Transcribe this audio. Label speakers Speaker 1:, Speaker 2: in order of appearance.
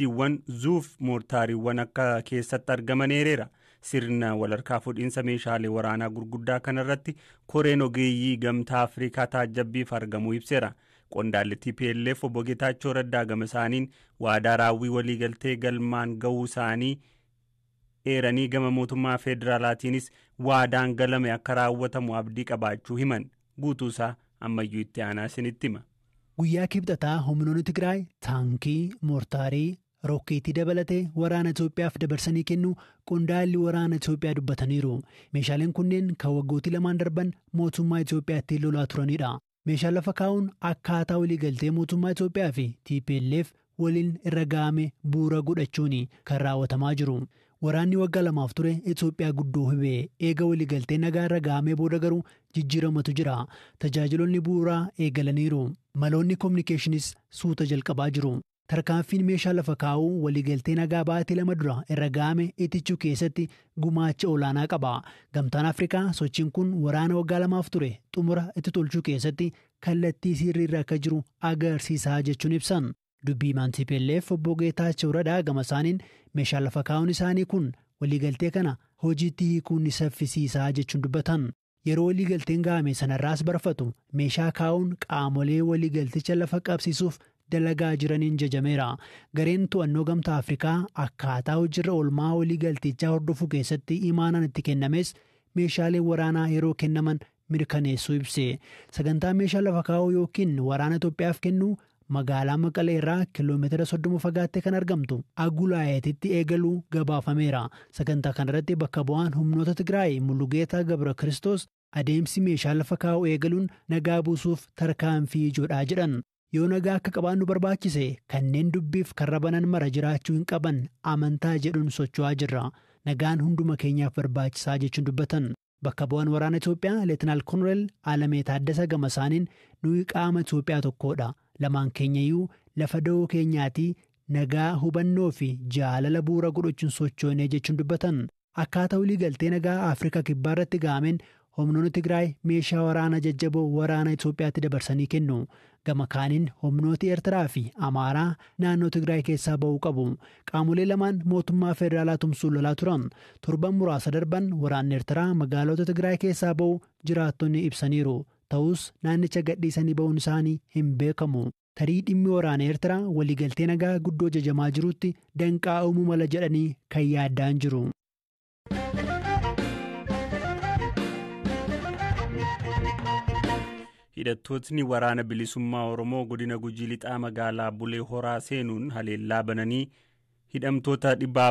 Speaker 1: Rokkeettiiwwan zuuf moortaariiwwan akka keessatti argaman eereera. Sirna walharkaa fuudhinsa meeshaalee waraanaa gurguddaa kanarratti koreen ogeeyyii Gamtaa Afrikaa taajjabbiif argamuu ibseera. Qondaalli TPLF obbo Geetaachoo Raddaa gama isaaniin waadaa raawwii waliigaltee galmaan ga'uu isaanii eeranii gama mootummaa federaalaatiinis waadaan galame akka raawwatamu abdii qabaachuu himan. Guutuusaa ammayyuu itti aanaa isinitti hima.
Speaker 2: Guyyaa Kibxataa humnoonni Tigraay taankii, moortaarii, rokkeettii dabalatee waraana Itoophiyaaf dabarsanii kennuu qondaalli waraana Itoophiyaa dubbataniiru. Meeshaaleen kunneen kan waggootii lamaan darban mootummaa Itoophiyaatti lolaa turanidha. Meeshaa lafa kaa'uun akkaataa waliigaltee mootummaa Itoophiyaa fi TPLF waliin irra ga'ame bu'uura godhachuun kan raawwatamaa jiru. Waraanni waggaa lamaaf ture Itoophiyaa guddoo hubee eega waliigaltee nagaa irra ga'amee booda garuu jijjiiramatu jira. Tajaajiloonni bu'uuraa eegalaniiru. Maloonni koominikeeshiniis suuta jalqabaa jiru. Tarkaanfiin meeshaa lafa kaa'uu waliigaltee nagaa baatii 2 dura irra ga'ame itichuu keessatti gumaacha olaanaa qaba. Gamtaan Afrikaa sochiin kun waraana waggaa lamaaf ture xumura itti tolchuu keessatti kallattii sirrii irra akka jiru agarsiisaa jechuun ibsan. Dubbii himaan TPLF obbo Geetaachoo Raddaa gama isaaniin meeshaa lafa kaa'uun isaanii kun waliigaltee kana hojiitti hiikuun ni saffisiisaa jechuun dubbatan. Yeroo waliigalteen ga'ame sanarraas barfatu meeshaa kaa'uun qaamolee waliigalticha lafa qabsiisuuf dalagaa jiraniin jajameera. Gareen to'annoo Gamtaa Afrikaa akkaataa hojiirra oolmaa waliigaltichaa hordofuu keessatti imaanaan itti kennames meeshaaleen waraanaa yeroo kennaman mirkaneessuu ibse. Sagantaa meeshaa lafa kaa'uu yookiin waraana Itoophiyaaf kennuu magaalaa Maqalee irraa kiiloomeetira 30 fagaattee kan argamtu Agulaayetitti eegaluu gabaafameera. Sagantaa kanarratti bakka bu'aan humnoota Tigraay Mulugeetaa Gabra Kiristoos adeemsi meeshaa lafa kaa'uu eegaluun nagaa buusuuf tarkaanfii ijoodhaa jedhan. Yoo nagaa akka qabaannu barbaachise kanneen dubbiif karra banan mara jiraachuu hin qaban amantaa jedhuun socho'aa jirra. Nagaan hunduma keenyaaf barbaachisaa jechuun dubbatan. Bakka bu'aan waraana Itoophiyaa Leetinaal Koloneel Alamee Taaddasa gama isaaniin nuyi qaama Itoophiyaa tokkodha. Lamaan keenyayyuu lafa da'oo keenyaatii nagaa hubannoo fi jaalala bu'uura godhachuun sochoonee jechuun dubbatan. Akkaataa waliigaltee nagaa Afrikaa kibbaa irratti ga'ameen humnoonni Tigraay meeshaa waraanaa jajjaboo waraana Itoophiyaatti dabarsanii kennu. Gama kaaniin humnooti Eertiraa fi Amaaraa naannoo Tigraay keessaa ba'uu qabu. Qaamolee lamaan mootummaa federaalaa tumsuun lolaa turan. Torban muraasa darban waraanni Eertiraa magaalota Tigraay keessaa ba'u jiraattonni ibsaniiru. Ta'us naannicha gadhiisanii ba'uun isaanii hin beekamu. Tarii dhimmi waraana Eertiraa waliigaltee nagaa guddoo jajamaa jirutti danqaa uumuu mala jedhanii kan yaaddaan jiru.
Speaker 1: Hidhattootni waraana bilisummaa Oromoo godina Gujii lixaa magaalaa Bulee Horaa seenuun haleellaa bananii hidhamtoota 400